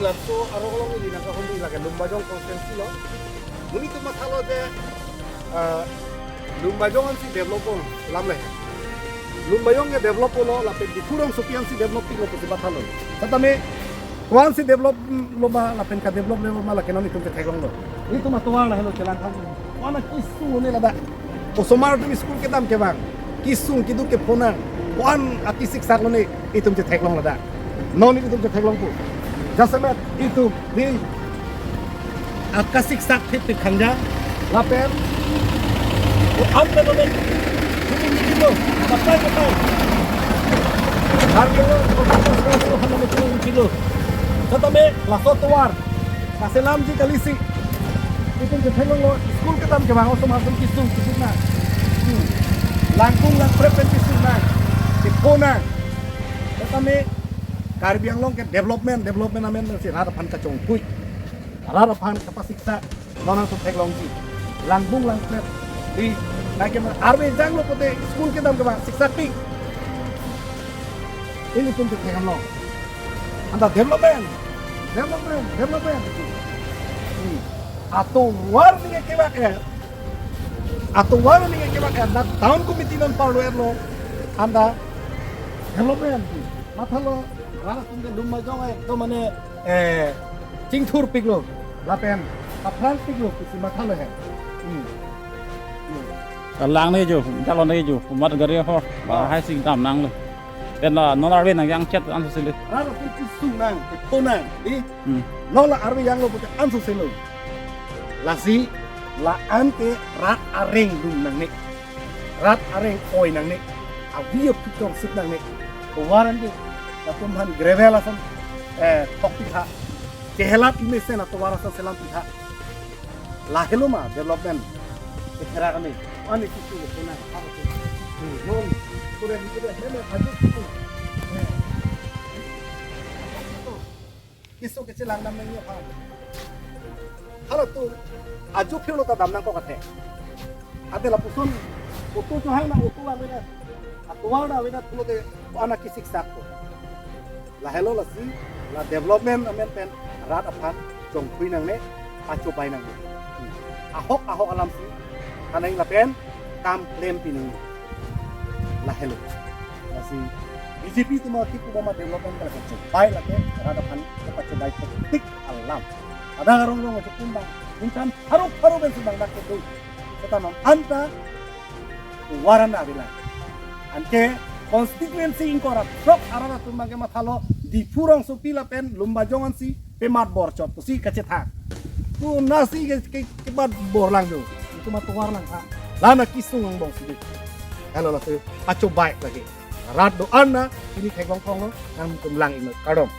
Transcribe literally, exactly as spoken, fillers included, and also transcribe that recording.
Laso arong along neli nangkahumri lake Lumbajong constituency lo. Monit atum mathalo je, ah, Lumbajong ansi develop-po lam le. Lumbajong ke develop-po lo, lapen Diphu rongsopi ansi develop-piklo pusi mathalo. Setame ko-ansi develop-lo ma lapen ka-develop-le ma lake non itum chetheklonglo. Itum atovar lahelo chelang thang. Ko-an akesung lo ne ladak. Osomar atum school kedam kevang, kesung keduk kephonang, ko-an akesik sak lo ne itum chetheklong ladak. Non itum chetheklongpo. Jasemet itum di akesik sak thip thip khangja. Lapen ko-an pen lo ne itum itum lo. Kapai kapai. Harke lo, ko-an pen lo, ko-an pen lo. Setame laso atovar kaselamji kalisi. Itum chetheklonglo, school kedam kevang osomar atum kesung kesung nang. Hmm. Langkung langprek pen kesung nang. Kephonang. Setame Karbi Anglong ke development, development amen si rat aphan kachongthui. Rat aphan kapasiksa. Non atum theklongji. Langbung langprek. Di, nangke ma arve janglo pute school kedam kevang siksapik. Ilitum chetheklonglo. Anta development, development, development. Hmm. Atovar ningje kevak er. Atovar ningje kevak er. Dak town committee non parlo erlo. Anta development. Mathalo, rat atum ke Lumbajong ekdom mane, eh, chingthurpiklo. Lapen aphrangpiklo pusi mathalo he. Hmm. Hmm. Kalang ne jo, jalo ne jo, komat gari ho, ba, oh, haisik dam nanglo. Pen la non arve nang jangchet ansose le. Rat atum kesung nang, kephonang, di. Hmm. Non la arve janglo pute ansose lo. Lasi, la-an ke rat areng dun nangne. Rat areng oi nangne. Avi aphu chongsik nangne. Atovar an ke, latum aphan gravel ason, eh, thokpitha. Chehelat mesen atovar ason selampitha. Lahelo ma development. Ke thera kami. Ani sisi ke kena. Apa tu? Hmm, non. Sudah di sudah, meme baju itu. Eh. Keso kechelang dam nangji aphan. Halatum ajo phirlo ta dam nangkok athe. Ante lapuson auto chohang na auto avena, atovar avena pulote ko-an akesik sakpo. Lahelo lasi, la development amen pen rat aphan chongthui nangne, pachobei nangne. Ahok ahok alamsi, kanai lapen kam klempi nangne. Lahelo. Lasi B J P atum akip pu boma development kala kachobei lake, rat aphan kachobei tik alam. Ada arong rong ajo kum bang, ningkan pharo pharo pen si bang dak kedo. Seta non anta atovar an avelang. Anke constituency ingkoi ra throk arat atum bang ke mathalo, Diphu rongsopi lapen Lumbajong ansi pemat bor chot pusi kachethang. Tu nasi ke, ke, kemat bor lang do. Itum atovar lang ha. Lana kesung angbong si di. Halo lasi pachobei lake. Rat do-an na, pini theklong thonglo, nangtum lang-iknon. Kardom.